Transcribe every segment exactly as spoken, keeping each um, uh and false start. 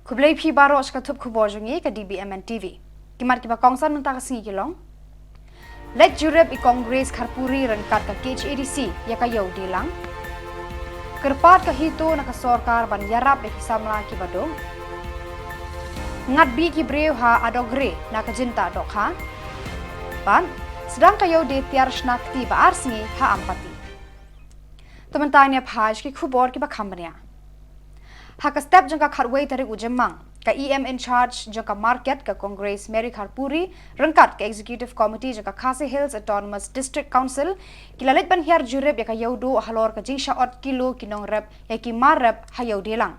Khublei phi baroh sha ka thup khubor jong ngi ka D B M N T V. Ki mat kiba kongsan mynta ka sngi ki long: Leit jurip i Congress Kharpuri ryngkat ka K H A D C ïa ka Ïew Dilang. Kyrpad ka HITO na ka sorkar ban ïarap ïa ki samla kiba duk. Ngat bih ki briew ha Adogre na ka jingtah dohkha. Bad sdang ka Ïew Dei Tiar Shna Kti ba ar sngi ha Ampati. To mynta ngin ïa phai sha ki khubor kiba kham bniah. Ha ka step jong ka khatwei tarik u Jymmang, ka E M in charge jong ka market ka Congress Mary Kharpuri ryngkat ka Executive Committee jong ka Khasi Hills Autonomous District Council ki la leit ban hiar jurip ïa ka Ïew Duh halor ka jingshah ot kilo ki nongrep ïa ki mar rep ha Ïew Dilang.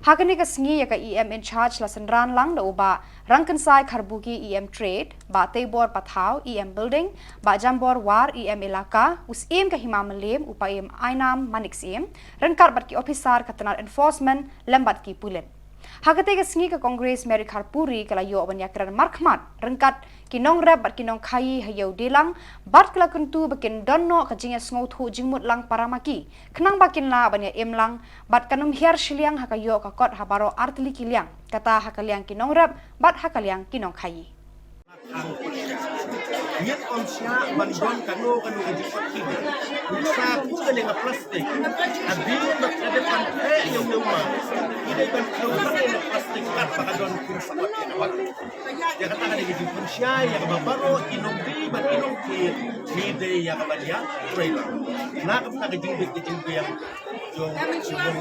Ha kane ka sngi ïa ka E M in charge la synran lang da u Bah Rangkynsai Kharbuki, E M Trade, Bah Teibor Pathaw, E M Building, Bah Jambor War, E M Elaka, u Syiem ka Hima Mylliem, u Paiem Ainam Manik Syiem, ryngkat bad ki ophisar ka tnad enforcement lem bad ki pulit. Ha katei ka sngi ka Congress Mary Kharpuri ka la ïoh ban ïakren markhmat ryngkat ki nongrep bad ki nongkhaïi ha Ïew Dilang, bad ka la kyntu ba kin don noh ka jingïasngewthuh jingmut lang para ma ki, khnang ba kin lah ban ïa im lang, bad kan ym hiar shiliang ha ka ïoh ka kot ha baroh artylli ki liang, kata ha ka liang ki nongrep bad ha ka liang ki nongkhaïi. Ngin ym shah ban don kano kano ka jingpynkhih. Sa ku ka liang ka plastik. Hadien ba ka dei ban pynkhih ïa u ma. Ki dei ban khlong ka plastik kat ba ka don kum sa ka. Ïa kata ka dei ka jingpynshai ïa kaba baroh ki nongdie bad ki nongkhaïi. Ki dei ïa kaba ïa trei lang. Na kata ka jingbit ka jingbiang jong jong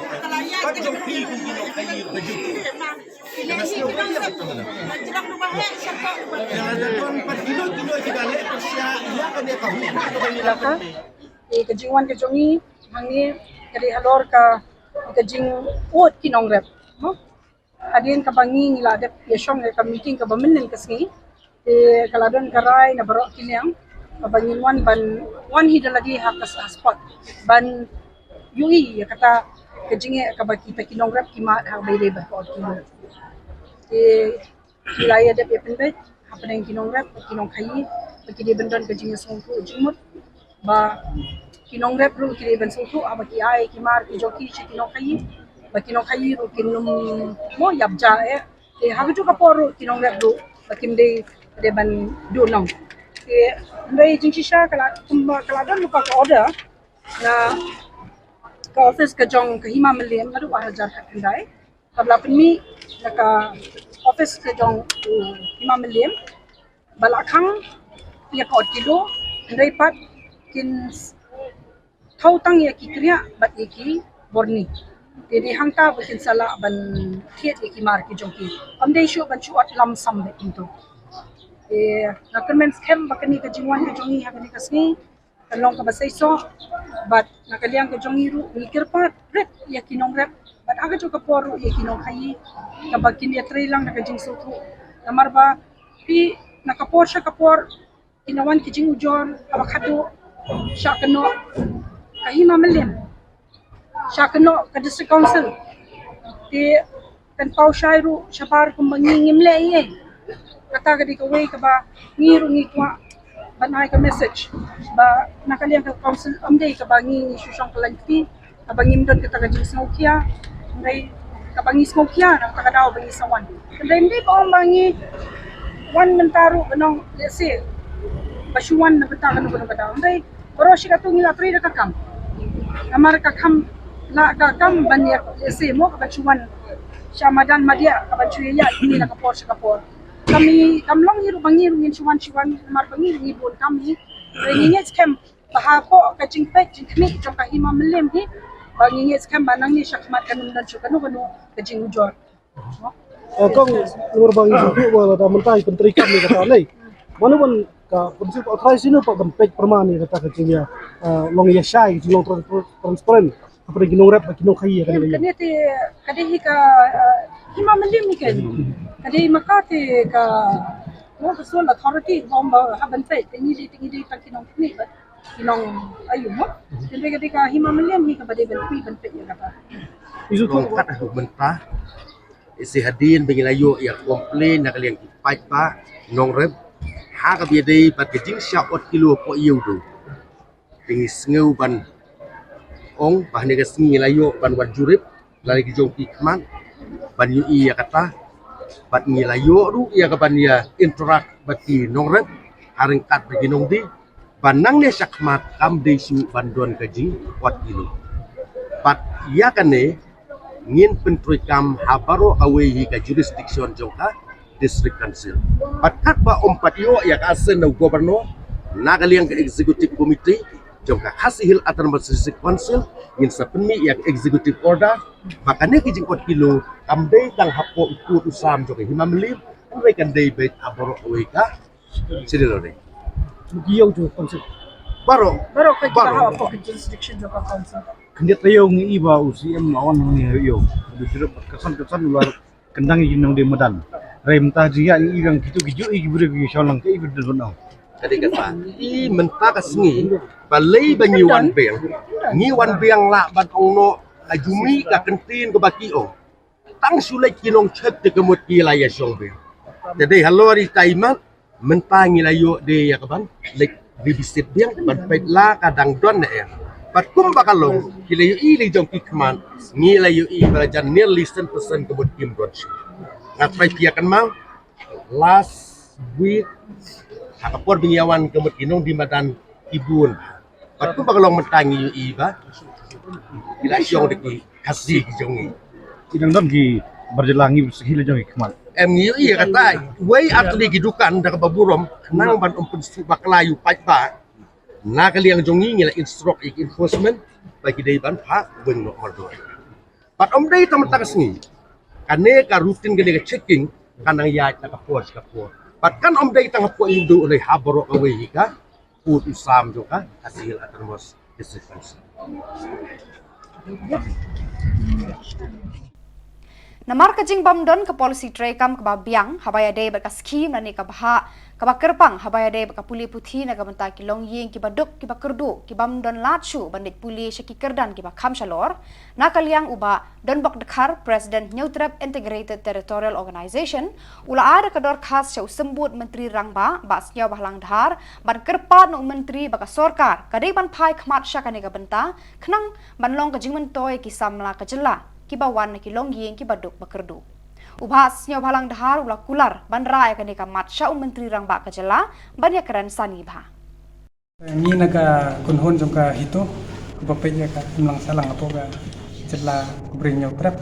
ka jong phi kum ki nongkhaïi ka jong. Ïa kata ka don pat kino kino kiba leh pyrshah ïa kane ka hukum kaba ngi la. Ka jingwan ka jong ngi hangne ka dei halor ka ka jingud ki nongrep. Hadien kaba ngi ngi la dep ïashong ïa ka meeting kaba mynnin ka sngi, te ka la don ka rai na baroh ki liang kaba ngin wan ban wan hi da lade ha ka spot ban ïohi ïa kata ka jingeh kaba kita ki nongrep ki mad ha ba ïadei bad ka ot kilo. Te ngi la ïa dep ïa pynbeit hapdeng ki nongrep bad ki nongkhaïi ba ki dei ban don ka jingïasngewthuh jingmut, ba ki nongrep ruh ki dei ban sngewthuh haba ki ai ki mar ki jong ki sha ki nongkhaïi, ba ki nongkhaïi ruh kin ym mo ïap ja eh. Te ha kajuh ka por ruh ki nongrep ruh ba kim dei, dei ban duh nong. Te hynrei jingshisha ka la, kumba ka la don lypa ka order na ka office ka jong ka Hima Mylliem naduh ar hajar khatkhyndai. Kaba la pynmih na ka office ka jong u Hima Mylliem ba la khang ïa ka ot kilo, hynrei pat kin thaw tang ïa ki kriah bad ïa ki borni. Te dei hangta ba kin sa lah ban thied ïa ki mar ki jong ki. Ym dei shuh ban shu ot lam sam bad kumto. Te nga kyrmen skhem ba kane ka jingwan ka jong ngi ha kane ka sngi kan long kaba seisoh, bad na ka liang ka jong ngi ruh ngi kyrpad rit ïa ki nongrep bad ha kajuh ka por ruh ïa ki nongkhaïi kaba kin ïatrei lang da ka jingsngewthuh. Namar ba phi na ka por sha ka por ki la wan ki jingujor kaba khadduh sha kynnoh ka Hima Mylliem, sha kynnoh ka District Council. Te kan paw shai ruh shabar kumba ngi ngim leh ei ei. Kata ka dei kawei kaba ngi ruh ngi kwah ban ai ka message ba na ka liang ka council ym dei kaba ngi ngi shu shong kyllaiñ kti, kaba ngim don kata ka jingsngewkhia, hynrei kaba ngi sngewkhia na kata ka daw ba ngi sa wan. Hynrei ym dei ba ong ba ngi wan mynta ruh ban ong lehse ba shu wan na bynta kano kano ka daw. Hynrei baroh shi katto ngi la trei da ka kam. Namar ka kam la ka kam ban ïa lehse mo kaba shu wan sha madan madiah kaba shu ïa ïa ngi na ka por sha ka por. Kam ngi kam long hi ruh ba ngi ruh ngin shu wan shu wan namar ba ngi ruh ngi bun kam hi. Hynrei ngi ngeit skhem ba hapoh ka jingpeit jingkhmih jong ka Hima Mylliem hi ba ngi ngeit skhem ba nangne shakhmat kan ym don shuh kano kano ka jingujor. Eh, kong, namar ba ngi sngewthuh ba lada mynta i pyntrei kam ne kata lei. Mano ban ka pyntrei authorized sino pat ban peit pyrman ne kata ka jingïa, eh, long ïa shai, jinglong trans-, transparent. Hapdeng ki nongrep bad ki nongkhaïi ka. Em, kane te ka dei hi ka, eh, Hima Mylliem hi ka. Ka dei ma ka te ka, no, ka sole authority ba ong ba hap ban peit, te ngi dei, te ngi dei tang ki nongkhaïi bad ki nong aïu mo. Te ka dei ka Hima Mylliem hi kaba dei ban peit, ban peit ïa kata. Isu long kat ha mynta. Ise hadien ba ngi la ïoh ïa complain na ka liang ki paidbah nongrep ha kaba ïadei bad ka jingshah ot kilo hapoh Ïew Duh. Te ngi sngew ban ong ba hane ka sngi ngi la ïoh ban wan jurip lane ki jong ki khmat. ban ïohi ïa kata, bad ngi la ïoh ruh ïa ka ban ïa interact bad ki nongrep, ha ryngkat bad ki nongdie, ba nangne shakhmat kam dei shuh ban don ka jingkot kilo. Bad ïa kane, ngin pyntreikam ha baroh kawei hi ka jurisdiction jong ka District Council. Bad katba ym pat ïoh ïa ka assent na u Governor, na ka liang ka Executive Committee jong ka Khasi Hills Autonomous District Council, ngin sa pynmih ïa ka Executive Order, ba kane ka jingkot kilo, kam dei tang hapoh u kut u sam jong ka Hima Mylliem, hynrei kan dei beit ha baroh kawei ka Sri Lode. Ki ïew jong ka council. Baroh. Baroh ka, baroh. Baroh ka jurisdiction jong ka council. Khyndiat taïew ngi i ba u C M ma wan ngi ïew. Du jurip ka san ka san u la kyndang ïa ki nongdie madan. Hynrei mynta jingïa ngi i ba kitu ki ju i ki briew ki shong lang ka i ba dun ong. Ka dei kata. I mynta ka sngi, balei ba ngi wan biang. Ngi wan biang lah ban ong noh ka jumai ka kyntien kaba ki ong. Tang shu leit ki nongchet te ka mut ki la ïa shong biang. Te dei halor ita i mat, mynta ngi la ïoh de ïa ka ban leit revisit biang, ban peit la ka dang don ne em. Bad kumba ka long, ki la ïohi la jong ki khmat, ngi la ïohi ba la jan nearly san percent ka mut kim don shuh. Nga try phi ïa kynmaw, last week, ha ka por ba ngi ïa wan ka mut ki nongdie madan ki bun. Bad kumba ka long mynta ngi ïohi ba ki la shong da ki Khasi ki jong ngi. Ki dang don ki bar jylla ngi, sa hi la jong ki khmat. Em, ngi ïohi ïa kata, wei ar tylli ki dukan da kaba burom, khnang ban ym pynsuh bakla ïa u paidbah. Na ka liang jong ngi ngi la instruct ïa ki enforcement ba ki dei ban phah weng noh mardor. Bad ym dei tang mynta ka sngi. Kane ka routine, kane ka checking kan nang ïaid na ka por sha ka por. Bad kan ym dei tang hapoh Indu, hynrei ha baroh kawei hi ka kut u sam jong ka Khasi Hills Autonomous District Council. Namar ka jingbym don ka policy treikam kaba biang haba ïadei bad ka skhim lane ka bhah kaba kyrpang haba ïadei bad ka pule puthi na ka bynta ki longïing kiba duk kiba kyrduh kibym don lad shuh ban leit pule sha ki kyrdan kiba kham shalor, na ka liang u Bah Donbok Dkhar, President Hynñiewtrep Integrated Territorial Organization, u la ai da ka dorkhas sha u Symbud Myntri Rangbah, Bah Sniawbhalang Dhar, ban kyrpad na u Myntri ba ka sorkar ka dei ban phai khmat sha kane ka bynta khnang ban long ka jingmyntoi ki samla ka jylla kiba wan na ki longïing kiba duk ba kyrduh. U Bah Sniawbhalang Dhar u la kular ban rah ïa kane ka mat sha u Myntri Rangbah ka jylla ban ïakren sani bha. Ngi na ka kynhun jong ka HITO kaba peit ïa ka imlang sahlang hapoh ka jylla Khubri Hynñiewtrep,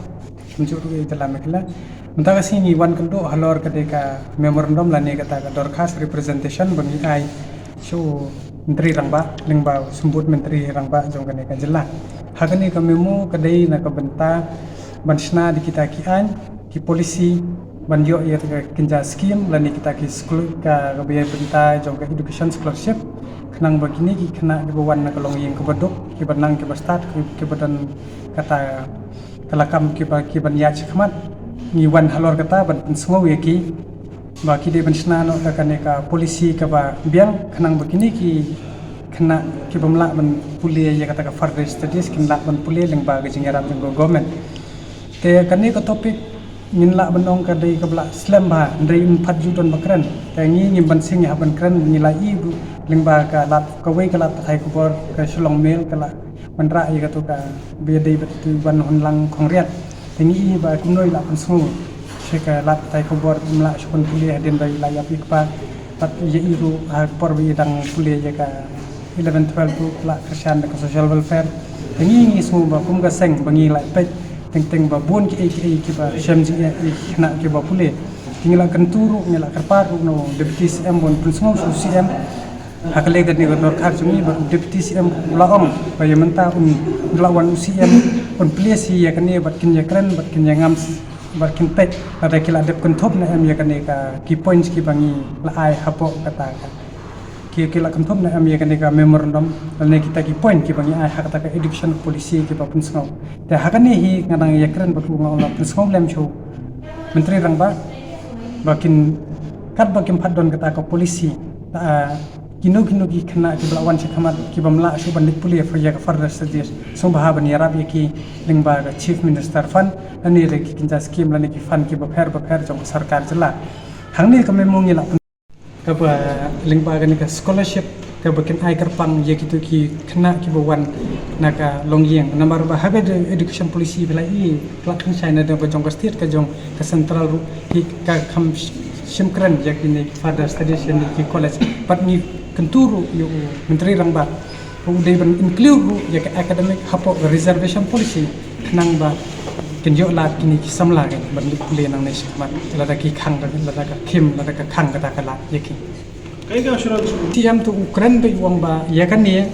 kumjuh ruh ïa ka jylla Meghalaya. Mynta ka sngi ngi wan kynduh halor ka dei ka memorandum lane kata ka dorkhas, representation, ba ngi ai sha u Myntri Rangbah lyngba u Symbud Myntri Rangbah jong kane ka jylla. Ha kane ka memo ka dei na ka bynta ban shna da kita ki aiñ, ki policy ban ïoh ïa ka kynja skim lane kita ki school, ka, kaba ïa bynta jong ka education scholarship, khnang ba kine ki khynnah kiba wan na ka longïing kaba duk, kiba nang kiba stad, ki, kiba don kata ka lakam kiba, kiban ïaid shakhmat. Ngi wan halor kata ban pynsngew ïa ki ba ki dei ban shna noh da kane ka policy kaba biang, khnang ba kine ki khynnah kibym lah ban pule ïa kata ka further studies kin lah ban pule lyngba ka jingïarap jong ka government. Te kane ka topic ngin lah ban ong ka dei kaba la slem bha, hynrei yn pat ju don ba kren. Te ngi ngim ban sing ïa ban kren, ngi la ïohi ruh lyngba ka lad, kawei ka lad pathai khubor ka Shillong Mail ka la wanrah ïa katu kaba ïadei bad tu Banhunlang Khongriat. Te ngi ïohi ba kumno i la pynsngew sha ka lad pathai khubor, ym lah shuh ban pule hadien ba i la ïap i kpa. Bad ïa i ruh ha ka por ba i dang pule ïa ka eleven twelve ruh la kyrshan da ka social welfare. Te ngi ngi sngew ba kum ka seng ba ngi la peit teng teng ba bun kiei kiei kiba shem jingeh ïa ki khynnah kiba pule. Te ngi la kyntu ruh, ngi la kyrpad ruh na u Deputy C M ban pynsngew sha u C M ha ka lei kane ka dorkhas jong ngi, bad u Deputy C M u la ong ba ïa mynta un la wan u C M un plie sha ïa kane bad kin ïakren bad kin ïangam bad kin peit lada ki la dep kynthup ne em ïa kane ka ki points kiba ngi la ai hapoh kata ka, ki, ki la kynthup ne em ïa kane ka memorandum lane kita ki point kiba ngi ai ha kata ka education policy kiba pynsngew. Te ha kane hi nga dang ïakren bad u, nga ong la pynsngew lem sha u Myntri Rangbah ba kin, katba kim pat don kata ka policy, ah, kino kino ki khynnah kiba la wan shakhmat kibym lah shuh ban leit pule ïa ka further studies, sngewbha ban ïarap ïa ki lyngba ka Chief Minister Fund lane da ki kynja skim lane ki fund kiba pher ba pher jong ka sorkar jylla. Hangne ka memo ngi la pyn, kaba lyngba kane ka scholarship Te ba kin ai kyrpang ïa kito ki khynnah kiba wan na ka longïing. Namar ba haba dei education policy ba la i, la khang shai na dei ba jong ka state, ka jong ka central ruh, ki ka kham sh-, shim kren ïa kine ki further studies ïa kine ki college. Bad ngi kyntu ruh ïa u Myntri Rangbah ba u dei ban include ruh ïa ka academic hapoh ka reservation policy, khnang ba kin ïoh lad kine ki samla kin ban leit pule nangne shakhmat, lada ki khang, lada ka khim, lada ka khang kata ka lad ïa ki. Kaei ka assurance? T M to u kren beit u ong ba ïa kane,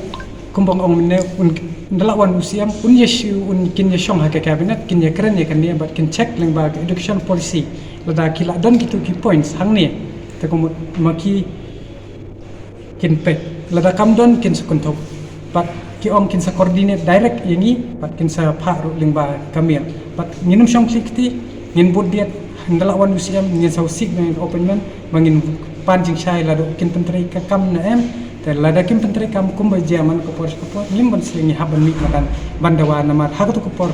kumba ong mynne, un da la wan u C M, un ïa shu, un kin ïa shong ha ka cabinet, kin ïa kren ïa kane, bad kin check lyngba ka education policy. Lada ki la don kito ki points hangne, te kumba ma ki kin peit. Lada kam don kin sa kynthup. Bad ki ong kin sa coordinate direct ïa ngi, bad kin sa phah ruh lyngba ka mail. Bad ngin ym shong khlieh kti, ngin bud diat, hynda la wan u C M, ngin sa u seek na appointment, ba ngin pan jingshai lada kin pyntrei ka kam ne em. Te lada kim pyntrei kam kumba jia man ka por sha ka por, ngim ban sliang, ngi hap ban mih madan ban dawa namar ha kato ka por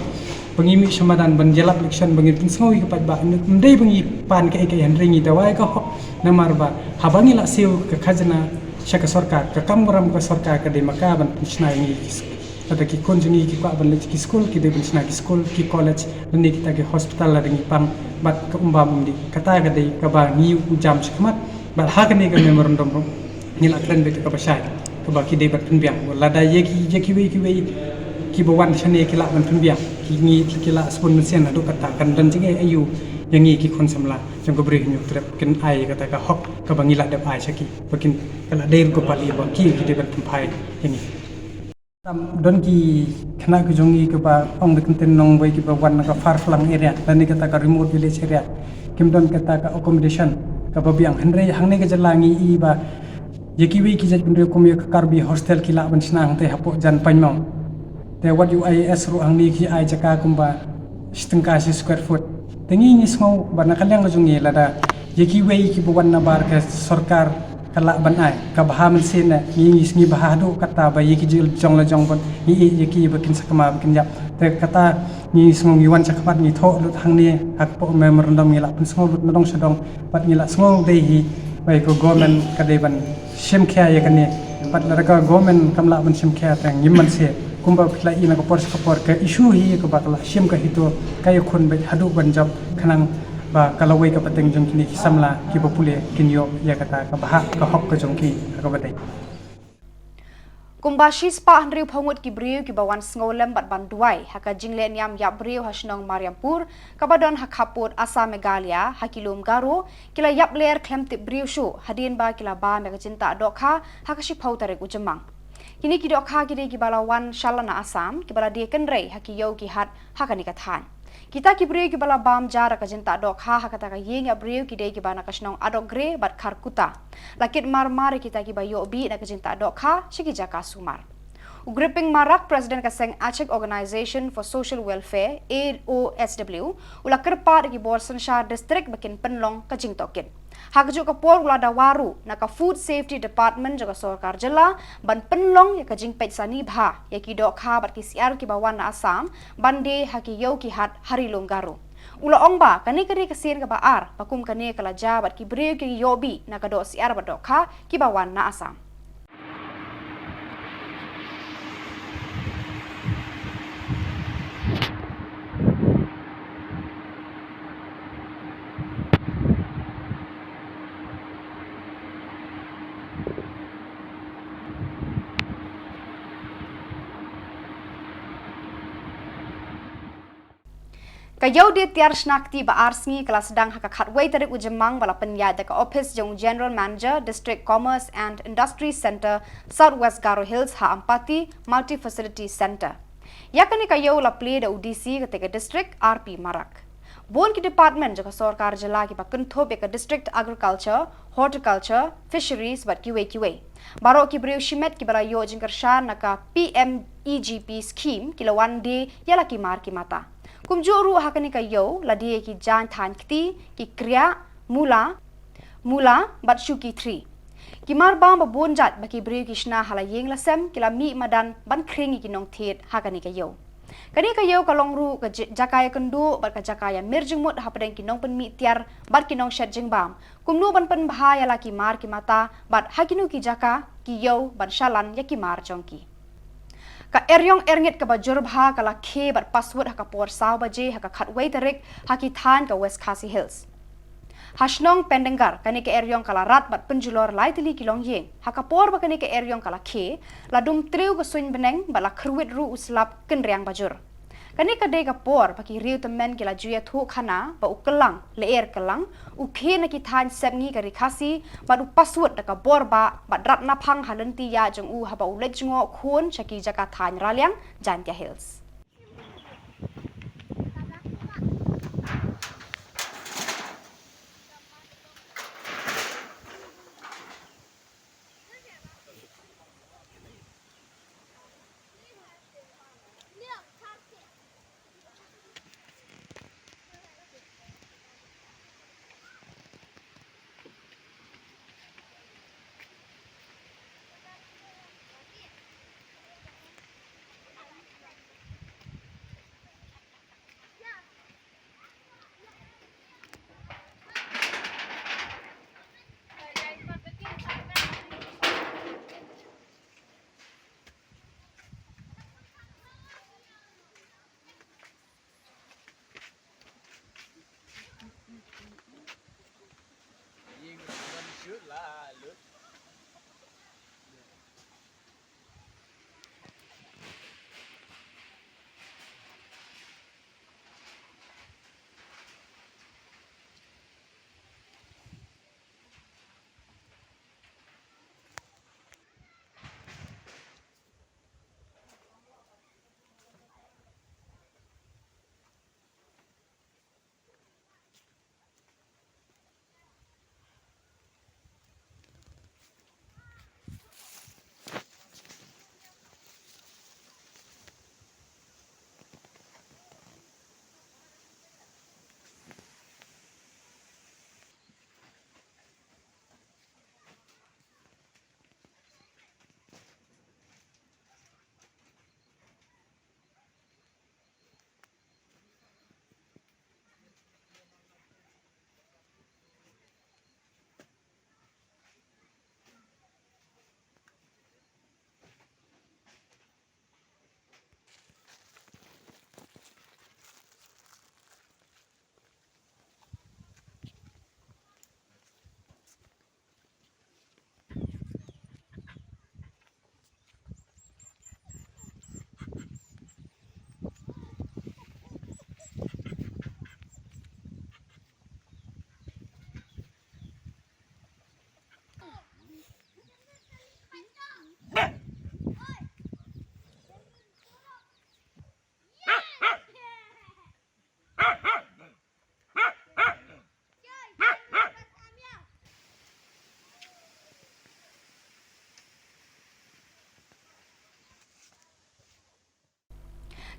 ba ngi mih sha madan ban ïalap election ba ngin pynsngew ïa ka paidbah, ym dei ba ngi pan kaei kaei, hynrei ngi dawa ïa ka hok. Namar ba haba ngi la siew ka khajna sha ka sorkar, ka kam kram ka sorkar ka dei ma ka ban pynshna ïa ngi ki s-, lada ki khun jong ngi ki kwah ban leit ki skul, ki dei ban shna ki skul, ki college, lane kita ki hospital lada ngi pang, bad ka um bam um dih. Kata ka dei kaba ngi u jam shakhmat. Bad ha kane ka memorandum ruh ngi la kren beit kaba shai, kaba ki dei ban pynbiang. Lada ïa ki, ïa kiwei kiwei kiba wan shane ki lah ban pynbiang, ki ngi ki la sbun mynsiem haduh katta, kan don jingeh aïu ïa ngi ki khun samla jong ka Bri Hynñiewtrep, kin ai kata ka hok kaba ngi la dep ai sha ki, ba kin, ka la dei ruh ka pali ba ki, ki dei ban pynphai ïa ngi. Tam don ki khynnah ki jong ngi kiba ong da ka ktien nongwei kiba wan na ka far flung area, lane kata ka remote village area. Kim don kata ka accommodation kaba biang. Hynrei hangne ka jylla ngi i ba ïa kiwei ki jaitbynriew kum ïa ka Karbi hostel ki lah ban shna hangtei hapoh jan Pangmong. Te wat u I A S ruh hangne ki ai jaka kumba shi tyngka shi square foot. Te ngi ngi sngew ba na ka liang ka jong ngi lada ïa kiwei kiba wan na bar ka sorkar ka lah ban ai, ka bha mynsiem ne, ngi, ngi, ngi bha haduh katta ba ïa ki jong la jong bad ngi ïeit ïa ki ba kin sa kma ba kin ïap. Te kata ngi sngew ngi wan shakhmat ngi thoh lut hangne, hapoh memorandum ngi la pynsngew lut na dong sha dong, bad ngi la sngew dei hi ba ïa ka government ka dei ban shim khia ïa kane, bad lada ka government kam lah ban shim khia te ngim banse. Kumba phi la i na ka por sha ka por, ka issue hi kaba ka la shim ka HITO, ka ïakhun beit haduh ban jop, khnang ba ka lawei ka pateng jong kine ki samla kiba pule kin ïoh ïa kata ka bhah ka hok ka jong ki ha kaba dei. Kumba shispah hynriewphew ngut ki briew kiba wan sngewlem bad ban duwai ha ka jingleh niam ïap briew ha shnong Mariampur, kaba don ha khappud Assam Meghalaya, ha ki lum Garo, ki la ïap ler khlem tip briew shuh hadien ba ki la bam ïa ka jingtah dohkha ha ka shiphew tarik u Jymmang. Kine ki dohkha ki dei kiba la wan shalor na Assam, kiba la die kynrei ha ki ïew ki hat ha kane ka thaiñ. Kita ki briew kiba la bam jar ha ka jingtah dohkha ha kata ka ïing ïap briew ki dei kiba na ka shnong Adokgre bad Kharkutta. La kit mar mar ïa kita kiba ïoh bih na ka jingtah dohkha sha ki jaka sumar. U Gripping Marak, President ka seng Achik Organisation for Social Welfare, A O S W, u la kyrpad ïa ki bor synshar district ba kin pynlong ka jingtohkit. Ha kajuh ka por u la dawa ruh na ka Food Safety Department jong ka sorkar jylla ban pynlong ïa ka jingpeit sani bha ïa ki dohkha bad ki syiar kiba wan na Assam ban die ha ki ïew ki hat ha Ri Lum Garo. U la ong ba kane ka dei ka sien kaba ar ba kum kane ka la jia bad ki briew ki ïoh bih na ka doh syiar bad dohkha kiba wan na Assam. Ka ïew die tiar shna kti ba ar sngi ka la sdang ha ka khatwei tarik u Jymmang ba la pynïaid da ka ophis jong u General Manager, District Commerce and Industry Centre, South West Garo Hills ha Ampati Multi Facility Centre. Ïa kane ka ïew la plie da u D C katei ka district, R P Marak. Bun ki department jong ka sorkar jylla kiba kynthup ïa ka District Agriculture, Horticulture, Fisheries bad kiwei kiwei. Baroh ki briew shimet kiba la ïoh jingkyrshan na ka P M E G P scheme ki la wan die ïa la ki mar ki mata. Kumjuh ruh ha kane ka ïew la die ïa ki jaiñ thaiñ kti, ki kriah, mula, mula bad shuki thri. Ki mar bam ba bun jait ba ki briew ki shna ha la ïing la sem ki la mih madan ban khring ïa ki nongthied ha kane ka ïew. Kane ka ïew ka long ruh ka j-, jaka ïakynduh bad ka jaka ïamir jingmut hapdeng ki nongpynmih tiar bad ki nongshet jingbam. Kumno ban pynbha ïa la ki mar ki mata bad ha kino ki jaka ki ïew ban shalan ïa ki mar jong ki. Ka eriong erngit kaba jur bha ka la khie bad password ha ka por saw baje ha ka khatwei tarik ha ki thaiñ ka West Khasi Hills. Ha shnong Pendengar kane ka eriong ka la rat bad pynjulor lai tylli ki longïing. Ha ka por ba kane ka eriong ka la khie, la dum triew ka suiñ bneng bad la khrwit ruh u slap kynriang ba jur. Kane ka dei ka por ba ki riew tymmen ki la ju ïathuh khana ba u kyllang, lyer kyllang, u khie na ki thaiñ sepngi ka ri Khasi, bad u password da ka bor bah, bad rat naphang ha lynti ïa jong u haba u leit jngoh khun sha ki jaka thaiñ Raliang, Jaintia Hills.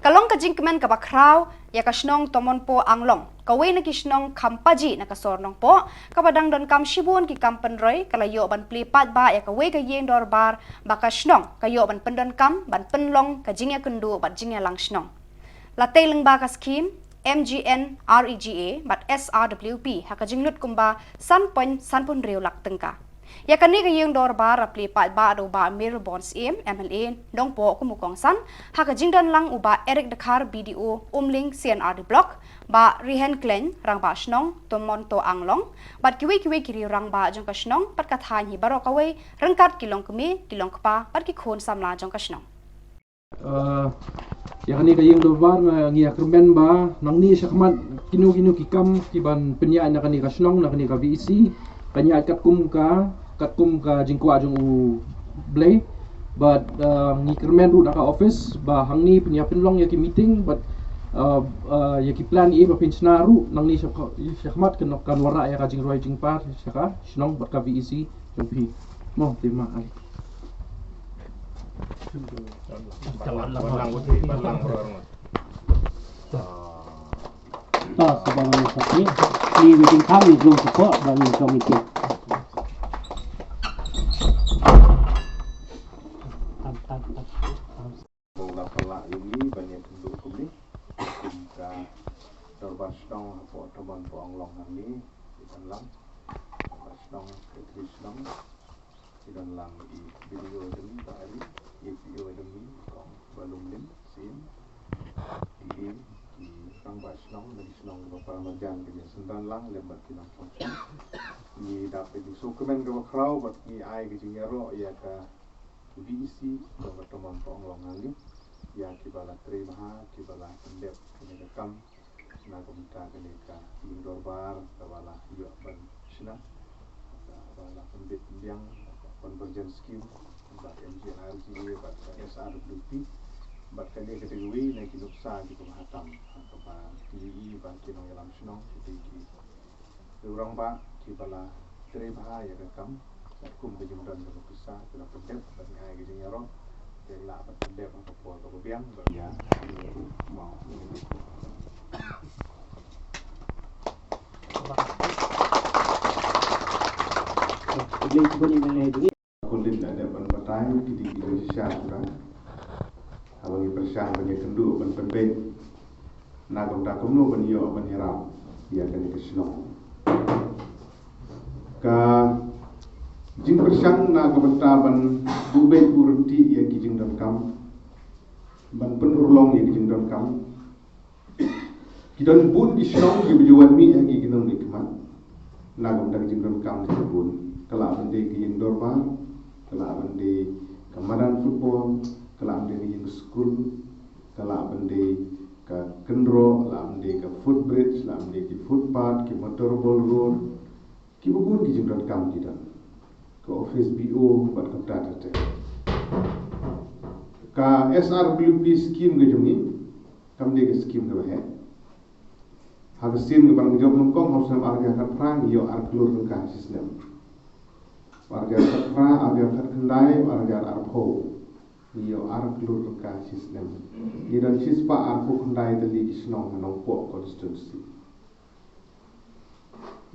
Ka long ka jingkmen kaba khraw ïa ka shnong Tomonpo Anglong, kawei na ki shnong kham paji na ka sor Nongpoh, kaba dang donkam shibun ki kam pynroi, ka la ïoh ban plie paidbah ïa kawei ka ïing dorbar ba ka shnong ka ïoh ban pyndonkam, ban pynlong ka jingïakynduh bad jingïalang shnong. La tei lyngba ka skhim M G N R E G A bad S R W P ha ka jinglut kumba san point san phew hynriew lak tyngka. Ïa kane ka ïing dorbar la plie paidbah da u Bah Mirbon Syiem, M L A Nongpoh kum u kongsan, ha ka jingdon lang u Bah Eric Dkhar, B D O Umling C and R D Block, Bah Rihen Khleng, Rangbah Shnong Tomonpo Anglong, bad kiwei kiwei ki riew rangbah jong ka shnong bad ka thaiñ hi baroh kawei, ryngkat ki longkmie, ki longkpa bad ki khun samla jong ka shnong. Eh, ïa kane ka ïing dorbar, eh, ngi ïa kyrmen ba nangne shakhmat kino kino ki kam ki ban pynïaid na kane ka shnong, na kane ka V E C, kan ïaid katkum ka, katkum ka jingkwah jong U Blei. Bad, eh, ngi kyrmen ruh na ka office ba hangne pynïa pynlong ïa ki meeting bad, eh, eh, ïa ki plan ïa ba pynshna ruh nangne shakh-, shakhmat kan, kan wanrah ïa ka jingrwai jingpar sha ka shnong bad ka V E C. Jong phi. Mo, te ma ai. Ta, sa ba nang sa phi. Ni waiting time ni jong support ba ni jong ite. Tam, tam, tam, tam. Ba u la pynlah ïa ngi ban ïakynduh kumne. Kum ka dorbar shnong hapoh Tomonpo Anglong hangne, i ban lang. Dorbar shnong, secretary shnong. Ki don lang i B D O jong ngi Bah Ari, i P O jong ngi Kong Bah Lumlin Syiem, i i ki rangbah shnong na ki shnong kiba para marjan ki ïa sngewdon lang lem bad ki nongshong shnong. Ngi dap ïa ka jingsngewkmen kaba khraw bad ngi ai ka jingïaroh ïa ka B E C jong ka Tamon Pohnglong Hangne, ïa kiba la trei bha, kiba la pyndep kane ka kam na ka bynta kane ka ïing dorbar kaba la ïoh ban shna, kaba la pynbit pynbiang, ka Convergence Scheme, bad M G N R G A, bad ka S R W P, bad kane ka dei kawei na ki nuksa kiba bha tam, kaba ngi i ba ki nongïalam shnong ki dei ki rangbah kiba la trei bha ïa ka kam, katkum ka jingdon kaba pisa, ki la pyndep bad ngi ai ka jingïaroh, ki la ban pyndep ha ka por kaba biang bad ïa, ïa, mawk. Khun Lin la dep ban batai, ki dei ki dei shisha suda. Haba ngi pyrshang ban ïakynduh ban pynbeit na ka bynta kumno ban ïoh ban ïarap ïa kane ka shnong. Ka jingpyrshang na ka bynta ban buh beit buh ryntih ïa ki jingdonkam, ban pynurlong ïa ki jingdonkam. Ki don bun ki shnong kiba ju wan mih ha ki, ki nongmihkhmat na ka bynta ki jingdonkam kiba bun. Ka lah ban dei ka ïing dorbar, ka lah ban dei ka madan football, ka lah ban dei ka ïing skul, ka lah ban dei ka kynroh, lah ban dei ka footbridge, lah ban dei ki footpath, ki motorball road. Kiba bun ki jingdonkam ki don. Ka office B O bad kumta ter ter. Ka S R W P scheme ka jong ngi kam dei ka scheme kaba heh. Ha ka sien kaba ngi jop nyngkong ha u snem ar hajar khatphra ngi ïoh ar klur tyngka shi snem. Ar hajar khatphra, ar hajar khatkhyndai, ar hajar arphew ngi ïoh ar klur tyngka shi snem. Ngi don shispah arphew khyndai tylli ki shnong ha Nongpoh constituency.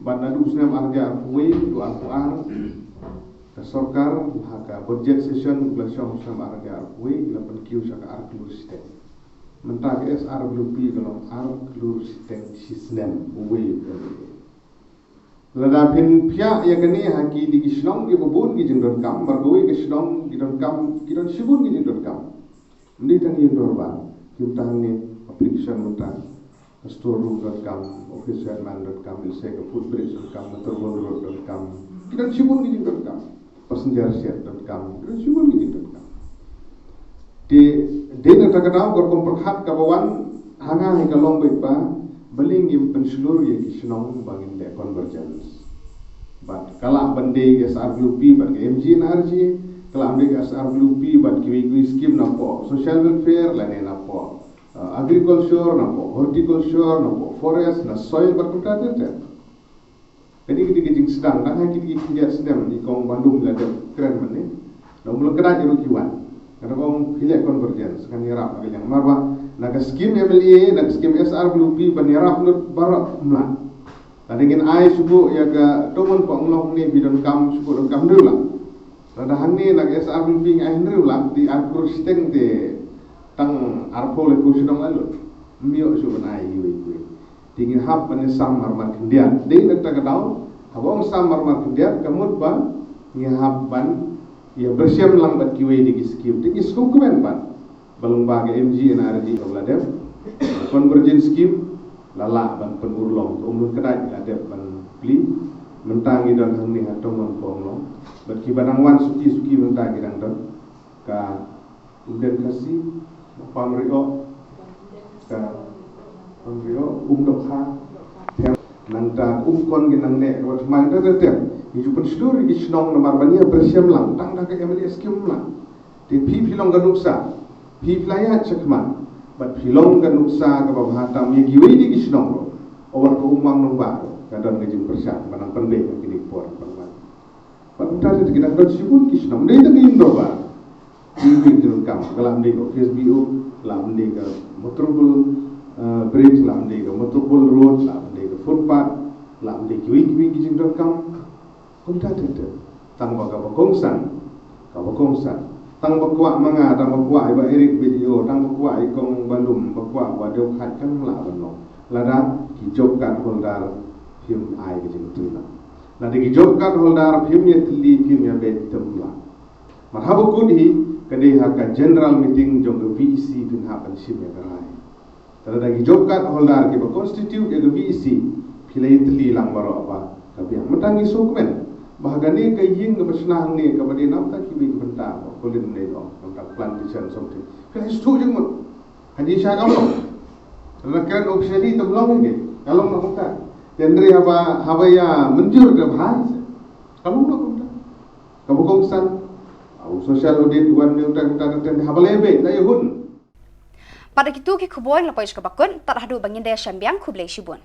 Bad naduh u snem ar hajar arphew wei haduh arphew ar, ka sorkar ha ka budget session kaba la shong u snem ar hajar arphew wei la pynkiew sha ka ar klur shiteng. Mynta ka S R W P ka long ar klur shiteng shi snem uwei u M L A. Lada phin phiah ïa kane ha ki dei ki shnong kiba bun ki jingdonkam, mar kawei ka shnong ki donkam, ki don shibun ki jingdonkam. Ym dei tang ïing dorbar, ki mynta hangne application mynta, ka store room donkam, office headman donkam, lehse ka footbridge donkam, ka Turbon Road donkam, ki don shibun ki jingdonkam, passenger shed donkam, ki don shibun ki jingdonkam. Te dei na kata ka daw ka rukom pyrkhat kaba wan ha nga hi ka long beit ba balei ngim pynshlur ïa ki shnong ba ngin leh convergence. Bad ka lah ban dei ka S R W P bad ka M G N R G A, ka lah ban dei ka S R W P bad kiwei kiwei skim napoh social welfare lane napoh, uh, agriculture, napoh horticulture, napoh forest, na soil bad kumta ter ter. Kane ka dei ka jingsdang, dang ha kine ki khyndiat snem i Kong Bah Lum la dep kren mynne. La ong la kynnoh ruh ki wan. Ka dang ong phi leh convergence, kan ïarap ha ka liang. Namar ba na ka skim M L A, na ka skim S R W P ban ïarap lut baroh ym lah. Lada ngin ai shuh ïa ka Turbon Pohnglong ne phi donkam shuh donkam hynriew lak. Lada hangne na ka S R W P ngi ai hynriew lak, dei ar klur shiteng te tang arphew laiphew shnong la lut. Ym ïoh shuh ban ai iwei iwei. Te ngi hap ban sam marmar khyndiat. Dei na kata ka daw, haba ong sam marmar khyndiat, ka mut ba ngi hap ban ïa pyrshang lang bad kiwei de ki skim. Te ngi sngewkmen pat ba lyngba ka M G N R G A kaba la dep, convergence scheme, la lah ban pynurlong, ka um Lum Kdaid la dep ban plie. Mynta ngi don hangne ha Turbon Pohnglong. Bad kiba dang wan suki suki mynta ki dang don. Ka Umden Khasi, Pamrioh, ka Pamrioh, Umdohkha, nangta Umkon ki nangne, wat ma ter ter ter. Ngi ju pynshlur ïa ki shnong namar ba ngi ïa pyrshang lang, tang da ka M L A skim lang. Te phi phi long ka nuksa, phi phi la ïaid shakhmat, bad phi long ka nuksa kaba bha tam ïa kiwei de ki shnong ruh. Wat ka Umwang Nongbah ruh ka don ka jingpyrshang ba nang pynbeit ha kine ki por ban wan. Bad mynta te ki dang don shibun ki shnong, dei tang ïing dorbar. Ki ïing ki donkam, ka lah ban dei ka office B O, lah ban dei ka motorball, eh, bridge, lah ban dei ka motorball road, lah ban dei ka footpath, lah ban dei kiwei kiwei ki jingdonkam. Kumta te te. Tang ba kaba kongsan, kaba kongsan. Tang ba kwah ma nga, tang ba kwah i Bah Eric B D O, tang ba kwah i Kong Bah Lum, ba kwah Bah Dewkhat kan ym lah ban long. Lada ki job card holder phim ai ka jingtrei lang. Lada ki job card holder phim ïa tylli phim ïa beit tymmen la. Mar haba kut hi ka dei ha ka general meeting jong ka V E C phin hap ban shim ïa ka rai. Te lada ki job card holder kiba constitute ïa ka V E C phi la ïa tylli lang baroh ba ka biang. Mynta ngi sngewkmen ba ha kane ka ïing kaba shna hangne kaba dei na ka bynta kiba ïa ka bynta ba Colin ne ong na ka plantation something. Phi la ïa sngewthuh jingmut. Hadien sha ka long. Lada kren officially te long hi ka long na ka. Te hynrei haba haba ïa mynjur ka bha. Ka long na ka. Kaba kongsan. Au social audit wan ne uta uta uta haba leh beit la ïa hun. Pat da kitu ki khubor la poi sha kaba kut, tad haduh ba ngin da ïashem biang, khublei shibun.